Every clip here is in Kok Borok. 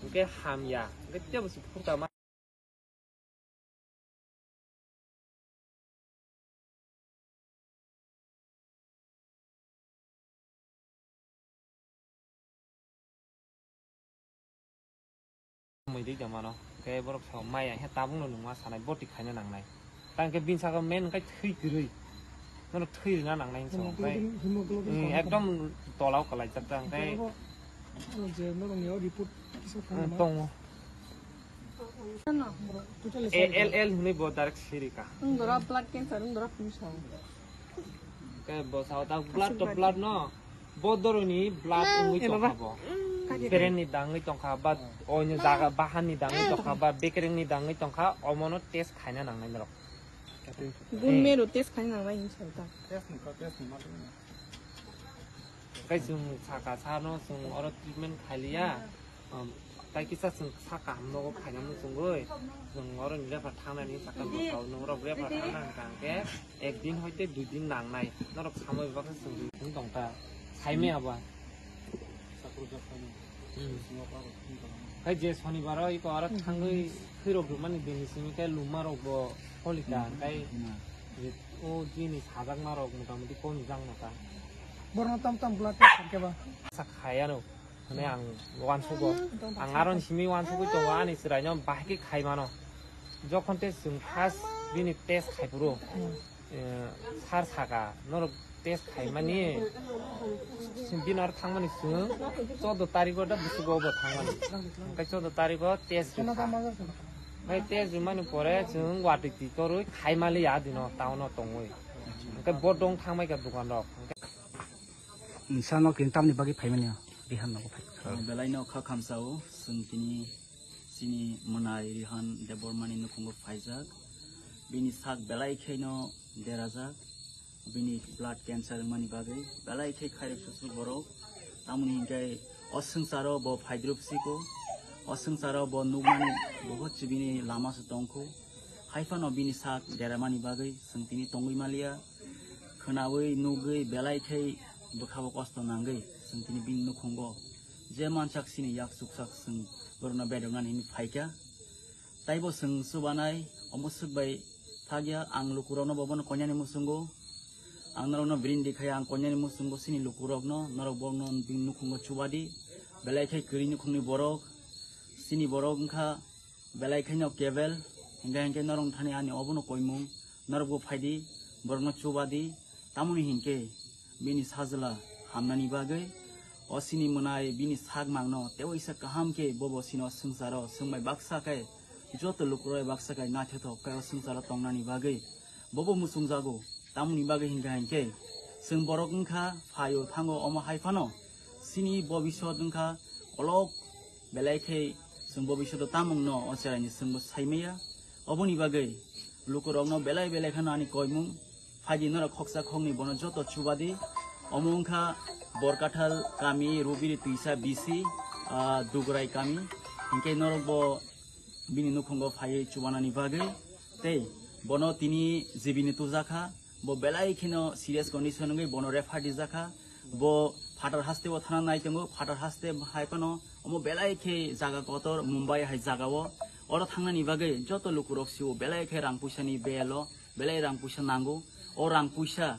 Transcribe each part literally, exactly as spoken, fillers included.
Hwnkhe hamya, hwnkhe teibo se phurta ma. Mui dui da mano, hwnkhe borok sao maya he tabukno nungma sanai, boti khaina nangnai. Tang khe bini saka men hwnkhe thwi kwrwi. Nono thwi rwna nangnai hinwi sao, hwnkhe, hemoglobin, hmm, koma ekdom tolao kwlaijak ta, hwnkhe. Oro, oro je norokni o report kisa, hmm, tongma tongo. Total A L L hwnwi bo direct sirika. Wng dora blood cancer, wng dora pung sao. Khe bo sao ta blood to blood no. Bo doroni blood wngwi tongkha bo. Bekereng ni dangwi tongkha ba oino jaga bahan ni dangwi tongkha ba bekereng ni dangwi tongkha, omono test khaina nangnai norok. Bone marrow test khaina nangnai hinwi sao ta. Test ni ko, test ni ma. Khe chwng saka sano chwng oro treatment khailiya, um, tai kisa chwng sa kaham nogo khaina muchungwi, chwng oro ni refer thangnani saka bwsao norok refer thangna hwnkha hwnkhe ek din hoite dui din nangnai, norok samui bebak khe chwng rwtwng tongkha, saimaya ba. Hmm. Khai je sonibaro iko aro thangwi khwirok rwmani bini simi khe luma rok bo holika, hmm, khai je o jini sajakma rok motamuti kom jang nota. Borno tam tam blood test khe ba. Sa khayano hwnwi ang uansugo. Ang aron simi uansugwi tongo, ani chwraino bahai khe khai mano. Jokhon tei chwng first bini test khai phuru, eh, sir saka, norok test khaimani, bini aro thangmani chwng choudo tarikh o da bwswk o bo thangmani. Hwnkhe choudo tarikh o test rwkha. Hwnkhe test rwmani pore chwng watwi twi torwi khaimaliya dino town o tongwi. Hwnkhe bo dong thangmaikha dokan rok. Hwnkhe Nsa no kini tamni bagwi phaimani o, Rihan nogo phai. Belaino kha khamsao, chwng tini chini mwnai Rihan Debbarmani nukhungo phaijak. Bini sak belai kheno derajak. Bini blood cancer wngmani bagwi belai khe khairok susuk borok. Tamoni hinkhe o swngcharo bo phaidrop siko. O swngcharo bo nukmani buhut chibini lama se tongkho. Haiphano bini sak deramani bagwi chwng tini tongwi maliya. Khwnawi nugwi belai khe bwkhao kosto nangwi chwng tini bini nukhungo je mansak sini yak chuksak chwng borokno bedoknani hinwi phaikha. Taibo chwng chubanai omo swk bai thakya, ang lukurokno bo bono konyani muchungo, ang norokno birindi khai ang konyani muchungo chini lukurokno, norok borokno bini nukhungo chubadi, belai khe kwrwi nukhungni borok, chini borok wngkha belai kheno kebel, hinkhe hinkhe norok thani ani obono koimung, norokbo phaidi, borokno chubadi, tamoni hinkhe bini sajla hamnani bagwi, o chini mwnai bini sak mangno tewaisa kaham khe bobo chini o swngcharo chwngbai baksa khe joto lukurok baksa khe naithothok khe o swngcharo tongnani bagwi bobo muchungjago. Tamoni bagwi hinkha hinkhe chwng borok wngkha phaio thango omo hai phano chini bobisot wngkha kolok belai khe chwng bobisot o tamungno o cheraini chwngbo saimaya. Oboni bagwi lukurokno belai belai kheno ani koimung phaidi norok khoksa khokni bono joto chubadi. Omo wngkha Borkathal kami Rubiri Twisa B C, ah, Dugurai kami. Hinkhe norok bo bini nukhungo phaiwi chubanani bagwi tei bono tini G B ni tujakha, bo belai kheno serious condition wngwi bono refer rijakha, bo phatar haste o thana nai tongo, phatar haste hai phano omo belai khe jaga kotor Mumbai hai jaga o, oro thangnani bagwi joto lukurok sio belai khe rang puisa ni belo belai rang puisa nango, o rang puisa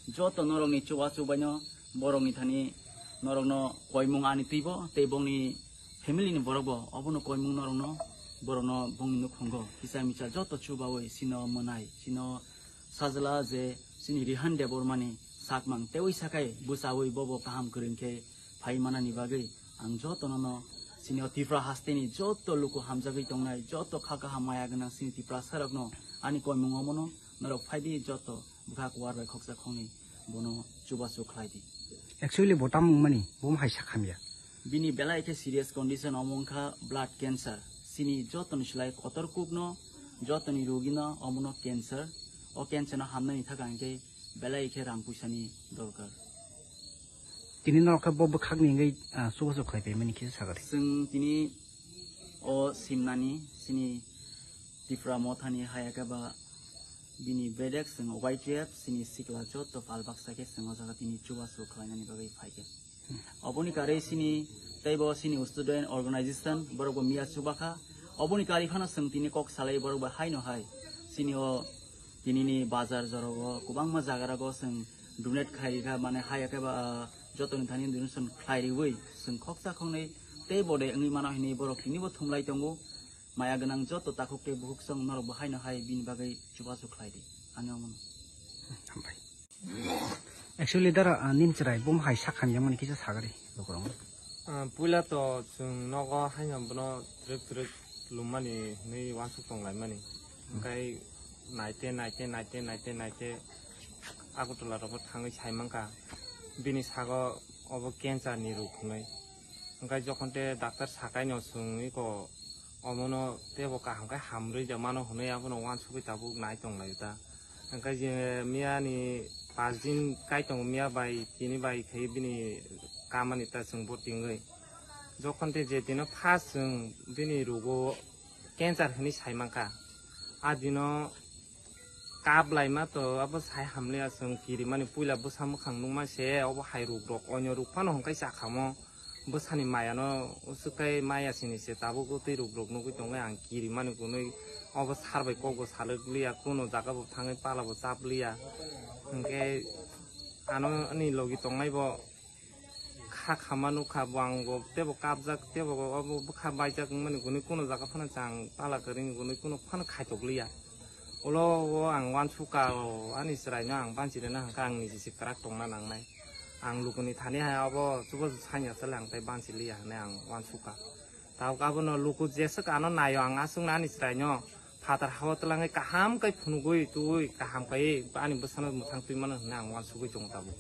joto norokni chubachu baino borokni thani norokno koimung ani twibo tei bongni family ni borok bo obono koimung norokno borokno bongni nukhungo kisa misa joto chubawi chino mwnai chino sajla je chini Rihan Debbarmani sakmang tewi sakai bwchawi bobo kaham kwrwng khe phai manani bagwi ang jotono no chini o Tripura hasteni joto luku hamjagwi tongnai joto kha kaham maya gwnang chini Tiprasa rokno ani koimung omono norok phaidi joto bwkha kuar bai khoksa khokni bono chubachu khlai di. Actually, bo tamo wngmani, bo hai sakhamya. Bini belai khe serious condition omo wngkha blood cancer. Chini jotoni slai kotor kukno, jotoni rugino omono cancer. O cancer no hamnani thaka hinkhe belai khe rang puisani dorkar. Tini norok khe bo bwkhakni wngwi, ah, chubachu khlai paimani khe sakha de. Chwng tini o simnani chini Tipra mothani hayakhe ba bini bedek chwng Y T F chini sikla joto pal baksa khe chwng o jaga tini chubachu khlainani bagwi phaikhe. Oboni karwi chini Tei bo chini student organization, borok bo miya chubakha. Oboni kari phano chwng tini kok salai borok bo haino hai. Chini o tinini bazar jorogo, kwbangma jagarago chwng donate khlai rikha, mane hai khe ba, ah, jotoni thani donation khlai riwi chwng khoksa khoknwi tei bode wngwi mano hinwi borok tini bo thumlai tongo. Maya gwnang joto takhuk tei bukhuk chwng norok bo haino hai bini bagwi chubachu khlai di. Ani omono. Hambai. Actually, dara, ah, nini chwrai bum hai sak hamya mani kisa sagari, lukurok. Ah, puila to chwng nogo haino bono twrwk twrwk lummani hinwi uansuk tonglaimani. Hwnkhe naite, naite, naite, naite, naite Agartala rogo thangwi sai mankha. Bini sago obo cancer ni ruk hinwi. Hwnkhe jokhon te doctor sakaino chwng iko omono tebo kaham khe hamrwi da mano hwnwi abono uansugwi tabuk nai tonglaio ta. Hwnkhe je miya ni pash din kai tongo, miya bai tini bai khai bini kamani ta chwng bo tingwi. Jokhon te je dino first chwng bini rugo cancer hwnwi sai mankha. A dino kap laima to abo sai hamliya chwng kirimani puila bwsa mwkhang nukma se obo hai ruk rok onyo ruk phano hwnkhe chakhamo. Bwsani maya no uswk khe maya sini se tabuk o twi ruk rok nugwi tongwi ang kirimani kunui obo sar bai kok bo salwk liya, kuno jaga bo thangwi pala bo chap liya. Hwnkhe ano ani logi tongnai bo kha khama nukha bo, ang bo tebo kapjak tebo obo bwkha baijak wngmani kunui kuno jaga phano chang pala kwrwini kunui kuno phano khaitok liya. Ulo o ang uansukha o ani chwraino ang banchi rwna hwnkha ang niji se kwrak tongna nangnai. Ang lukuni thani hai abo chubachu sanya chale ang tei banchi liya hwnwi ang uansukha. Tabuk abono luku jeswk ano naio ang aswkno ani chwraino phatar hao twlangwi kaham khe phunugwi twiwi kaham khe ani bwsano mwthang twi mano hwnwi ang uansugwi tongo tabuk.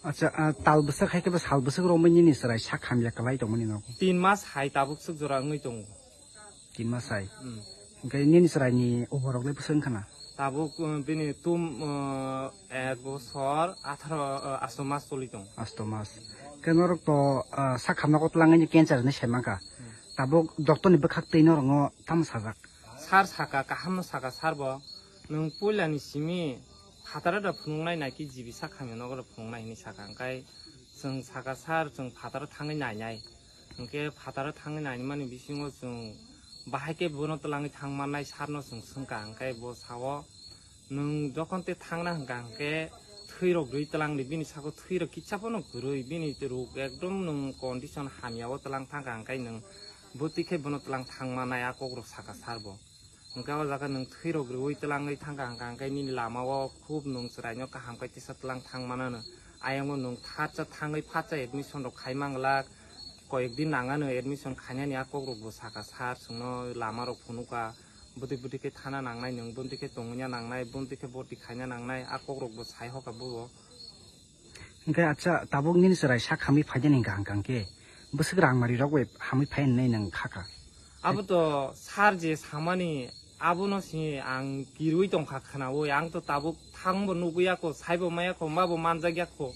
Acha, ah, tal bwswk hai khe bo sal bwswk romwi nini chwrai sak hamya kwlai tongmani nogo? Tin mas hai tabuk swk jora wngwi tongo. Tin mas hai. Hmm. Hwnkhe nini chwraini umorok le bwswk wngkha na? Tabuk, uh, bini tum, uh, ek bosor atharo, uh, asto mas choli tongo. Asto mas. Khe norok to, uh, sak hamna kok twlangwi cancer hinwi sai mankha. Hmm. Tabuk doctor ni bwkhak twi norokno tamo sajak? Sir saka, kahamno saka sir bo. Nwng puilani simi phataro da phunuknai naki jibi sak hamya nogo da phunuknai hinwi saka. Hwnkhe chwng saka sir, chwng phataro thangwi nainai. Hwnkhe phataro thangwi nainimani bisingo chwng bahai khe bono twlangwi thang mannai sir no chwng swngkha. Hwnkhe bo sao, nwng jokhon tei thangna hwnkha hwnkhe thwirok rwi twlang di, bini sako thwirok kisa phano kwrwi, bini ruk ekdom nwng condition hamya o twlang thangkha, hwnkhe nwng bwtwi khe bono twlang thang mannai, a kokrok saka sir bo. Hwnkhe o jaga nwng thwirok rwi twlangwi thangkha hwnkha hwnkhe nini lama o khub nwng chwraino kaham khe tisa twlang thang manano. Ayang o nwng thatsa thangwi phatsa admission rok khai manglak, koyek din nangano admission khainani a kokrok bo saka sir chwngno lama rok phunukha, bwtwi bwtwi khe thana nangnai nwng, bwtwi khe tongwina nangnai, bwtwi khe borti khaina nangnai a kokrok bo sai hoka bo. Hwnkhe acha tabuk nini chwrai sak hamwi phainani hwnkha hwnkha hwnkhe bwswk rang mari rok bai hamwi phai hwnwi nwng kha kha? Abo to sir je samani abono se ang kirwi tongkha khwnawi, ang to tabuk thangbo nugwi yakho, saibo ma yakho, mabo manjak yakho.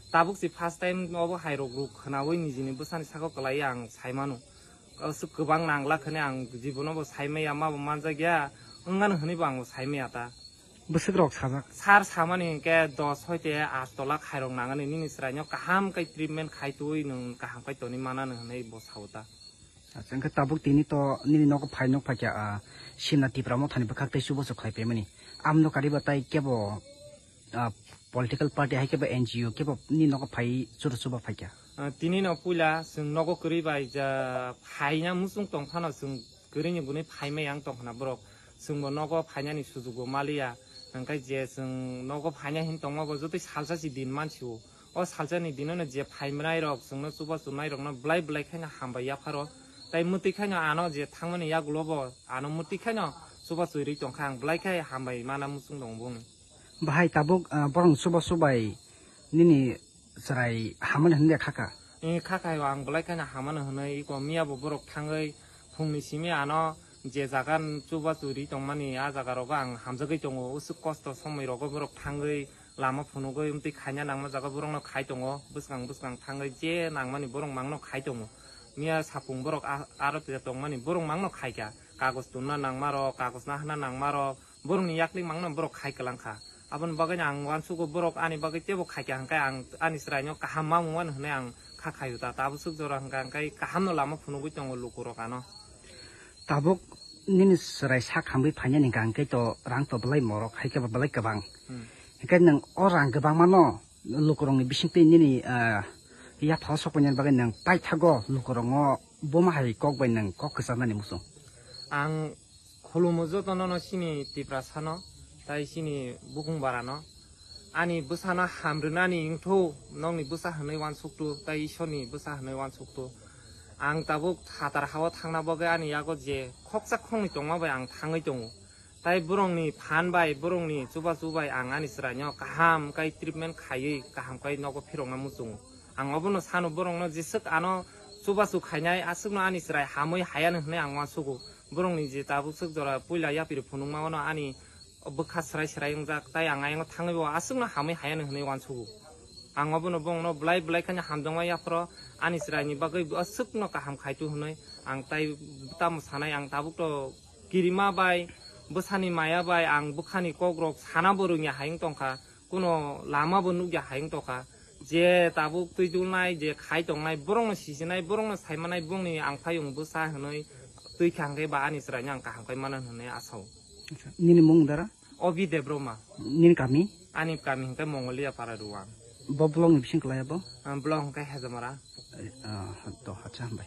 Tabuk se first time obo hai rok ruk khwnawi nijini bwsani sako kwlai ang sai mano. Aswk kwbang nangla khwni ang jibono bo sai maya, mabo manjak ya, wngano hwnwi bo ang bo sai maya ta. Bwswk rok sajak? Sir samani hinkhe dos hoite asto lakh khairok nangani, nini chwraino kaham khe treatment khai twi nwng kaham khe toni manani hwnwi bo sao ta. Acha, hinkhe tabuk tini to nini nogo phai nuk phaikha, ah, Simna Tipra Mothani bwkhak tei chubachu khlai paimani. Amno kariba tai kebo, ah, political party hai kebo N G O kebo nini nogo phai churu chuba phaikha? Ah, tini no puila chwng nogo kwrwi bai ja phaina muchung tong phano chwng kwrwini bunui phaimai ang tong khna borok. Chwngbo nogo phainani sujuk bo maliya. Hwnkhe je chwng nogo phaina hin tongma bo jotoi salsa si din mansi o. O salsa ni dino no je phaimanai rok chwngno chubachu nai rokno belai belai khaino hambai yapharo. Tai mwtwi khaino ano je thangmani yagulo bo ano mwtwi khaino chubachu rwi tongkha, ang belai khai hambai mana muchung tongo boni. Bahai tabuk, ah, borok chubachu bai nini chwrai hamani hwnwi kha kha? Eh, kha kha, ang belai kheno hamano hwnwi, iko miya bo borok thangwi phungni simi ano je jaga chubachu ri tongmani, a jaga rogo ang hamjagwi tongo. Usuk kosto somoi rogo borok thangwi lama phunugwi, amtwi khaina nangma jaga borokno khai tongo. Bwskang bwskang thangwi je nangmani borok mangno khai tongo. Miya sapung borok a-, aro tongmani borok mangno khaikha. Kagoj tunna nangma rok, kagoj nahana nangma rok, borokni yakli mangno borok khai kwlangkha. Aboni bagwi ang uansugo borok ani bagwi teibo khaikha hwnkhe ang ani chwraino kaham mamung mano hwnwi ang kha khaio ta. Tabuk swk jora hwnkha hwnkhe kahamno lama phunugwi tongo lukurok ano. Tabuk nini chwrai sak hamwi phainani hwnkha hwnkhe to rang to belai morok hai khe ba belai kwbang. Hmm. Hwnkhe nwng o rang kwbangmano lukurokni bisingtwi nini, ah, yaphao sokpainani bagwi nwng paithago lukurokno buma hai kok bai nwng kok kwcharnani muchung? Ang khulumo jotono no chini Tiprasano, tai chini bukung barano. Ani bwsano ham rwnani wngthu, nokni bwsa hwnwi uansuktu, tai Isorni bwsa hwnwi uansuktu. Ang tabuk phatar hao thangna bagwi ani yago je khoksa khoknwi tongma bai ang thangwi tongo. Tai borokni phan bai, borokni chubachu bai ang ani chwraino kaham kai treatment khaiwi, kaham kai nogo phirokna muchungo. Ang obono sano, borokno jeswk ano chubachu khainai, aswkno ani chwrai hamwi hayano hwnwi ang uansugo. Borokni je tabuk swk jora puila yapri phunukma, ono ani bwkha swrai swrai wngjak, tai ang ayang thangwi bo aswkno hamwi hayano hwnwi uansugo. Ang obono bongno belai belai kheno hamjakma yaphro ani chwraini bagwi aswkno kaham khaitu hwnwi ang tai tamo sanai. Ang tabuk to kirima bai, bwsani maya bai ang bwkhani kokrok sana bo rwngya hai wng tongkha, kuno lama bo nukya hai wng tongkha. Je tabuk twi dulnai, je khai tongnai, borokno sijinai, borokno saimanai, bongni ang phai wng bwsa hwnwi twi kha hwnkhe ba ani chwraino ang kaham khai mano hwnwi asao. Acha, nini mung dara? Obi Debroma. Nini kami? Ani kami hwnkhe Mongolia Para Ruang. Bo block ni bising kwlai abo? Ah, block hwnkhe Hejamara. Eh, ah, to, acha, hambai.